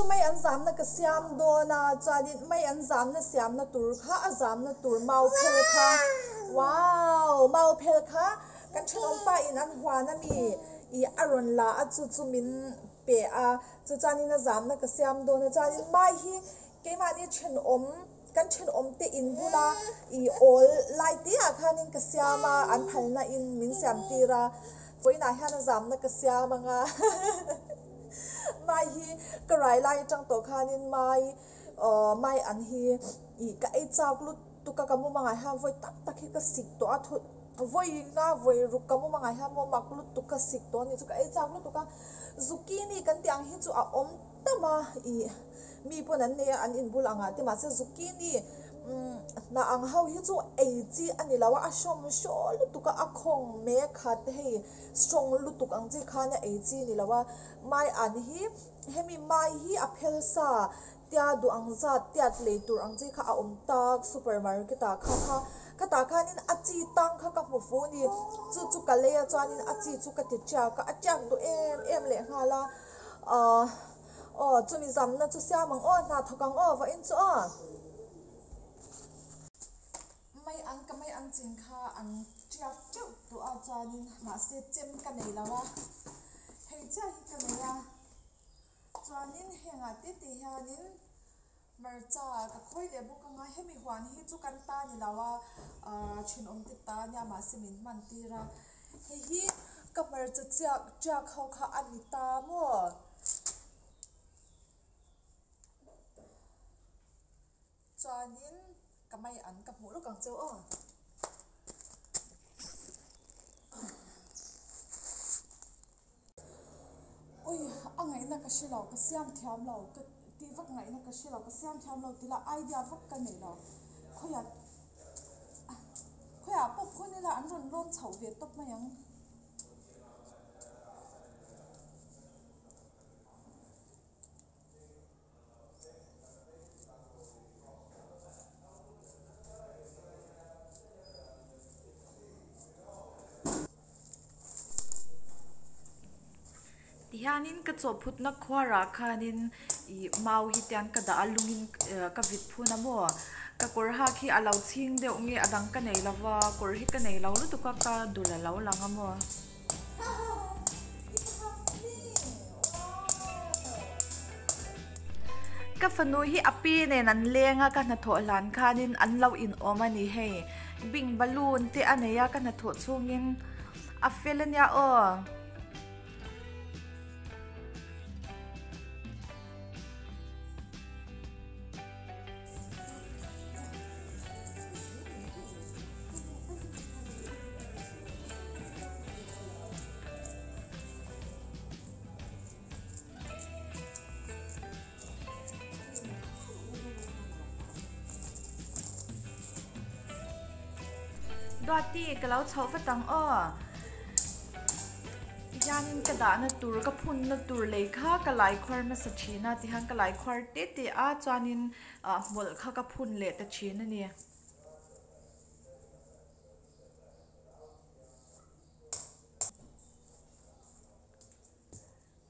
Chu mai an zamna ka siam dawn a, chuanin mai an zamna siamna tur kha a zamna tur mau phel kha wow mau phel kha kan thenawm pa in an huan a mi ih a rawn la a chu chu min pe a chu chuanin a zamna ka siam dawn a chuanin mai hi keimahni thenawm kan thenawm te in bula ih awl lai te ah khanin ka siam a an phalna in min siam tir a vawiinah hian a zamna ka siam ang a. Mai hi ka rai lai atang tawh khanin mai aw mai an hi ih ka ei chak lutuk a ka mumangah hian vawi tak tak hi ka sik tawh a thu vawi nga vawi ruk ka mumangah hian maw mak lutuk ka sik tawh a ni chu ka ei chak lutuk a zucchini kan tih ang hi chu a awm tam a ih mi pawn an nei a an inbul angah te mahse zucchini umm hnah ang ho hi chu ei chi a ni lo a a hrawm hraw lutuk a a khawng mek khat hei. Strong lutuk ang chi khan a ei chi ni lo a, mai an hi hemi mai hi a phel sa tia duh ang zat tiat lei tur ang chi kha a awm tak super market ah kha kha khatah khanin a chi tang kha ka hmu fu ni chu chu ka lei a chuanin a chi chu ka ti tiak a a tiak duh em em leh nghal a ahh aw chumi zamna chu siam ang aw hna thawk ang aw vawiin chu aw. Mai ang ka mai ang chin kha an tiak teuh tawh a chuanin mahse chem ka nei lo a, hei chiah hi ka nei a chuanin hengah te te hianin hmarcha ka khawi leh bawk ang a hemi huan hi chu kan ta ni lo a ahh thenawm te ta ania mahse min hman tir a hei hi ka hmarcha chiak tiak ho kha a ni ta maw. Chuanin ka mai an ka hmuh lawk ang cheu aw. Ui a ngaihna ka hre lo ka siam thiam lo ka tih vak ngaihna ka hre lo ka siam thiam lo tih lah idea vak ka nei lo khawiah khawiah pawh phun ila an rawn lawn chhoh ve tawp mai ang. Tihianin ka chawhphutna khuarah khanin ih mau hi tiang ka dah a lungin ka vit phun a maw ka kawr hak hi a lo chhing deuh nge a dang ka nei lo va kawr hi ka nei lo lutuk a ka dul a lo lang a maw. Ka fanu hi a pi nen an leng a ka hnathawh hlan khanin an lo inawm a ni hei bing balloon te a nei a ka hnathawh chhungin a fel a nia aw. Duati ka lo chhoh vat ang aw. Tihianin ka dahna tur ka phunna tur lei kha ka lai khuar hmasa thin a tihian ka lai khuar te te a chuanin ah hmawlh kha ka phun leh ta thin a ni.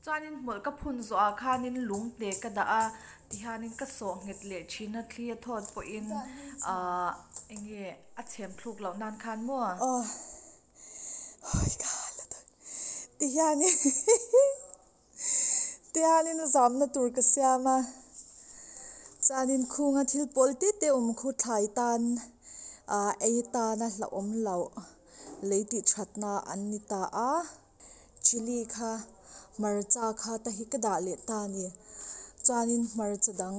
Chuanin hmawlh ka phun zawh ah khanin lung te ka dah a tihianin ka sawh nghet leh thin a thli a thawt pawhin ahh eng nge a chhem thluk loh nan khan maw. Aw hawi ka la ta tihianin Tihianin a zamna tur ka siam a, chuanin khunga thil pawl te te awm khu thlai tan ah ei tana hlauhawm loh lei tih thatna an ni ta a, chilli kha hmarcha kha te hi ka dah leh ta a ni, chuanin hmarcha dang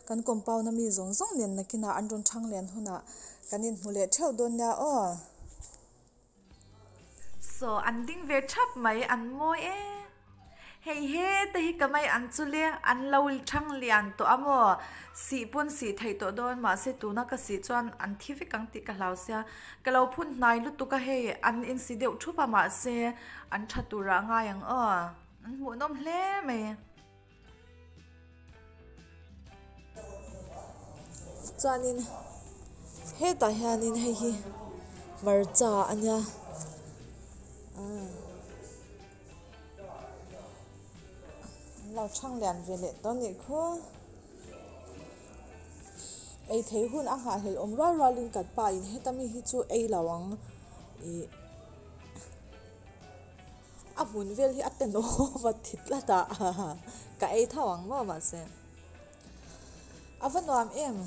kan compound a mi zawng zawng nen nakinah an rawn thang lian hunah kan inhmu leh theuh dawn nia aw. Saw an ding ve thap mai an mawi e. Hei heta hi ka mai an chu le an lo thang lian tawh a maw sih pawn sih theih tawh dawn mahse tuna ka sih chuan an thi vek ang tih ka hlau sia ka lo phun hnai lutuk a hei an insi deuh thup a mahse an tha turah ngai ang aw an hmuhnawm hle mai. Chuanin hetah hianin hei hi hmarcha a nia An lo chhang lian ve leh tawh nih khu. Ei thei hun a nghahhlelh awm rual rualin kan pa in heta mi hi chu ei lo ang ih a hmun vel hi a tenawm a ti tlat a ka ei tho ang maw mahse a va nuam em.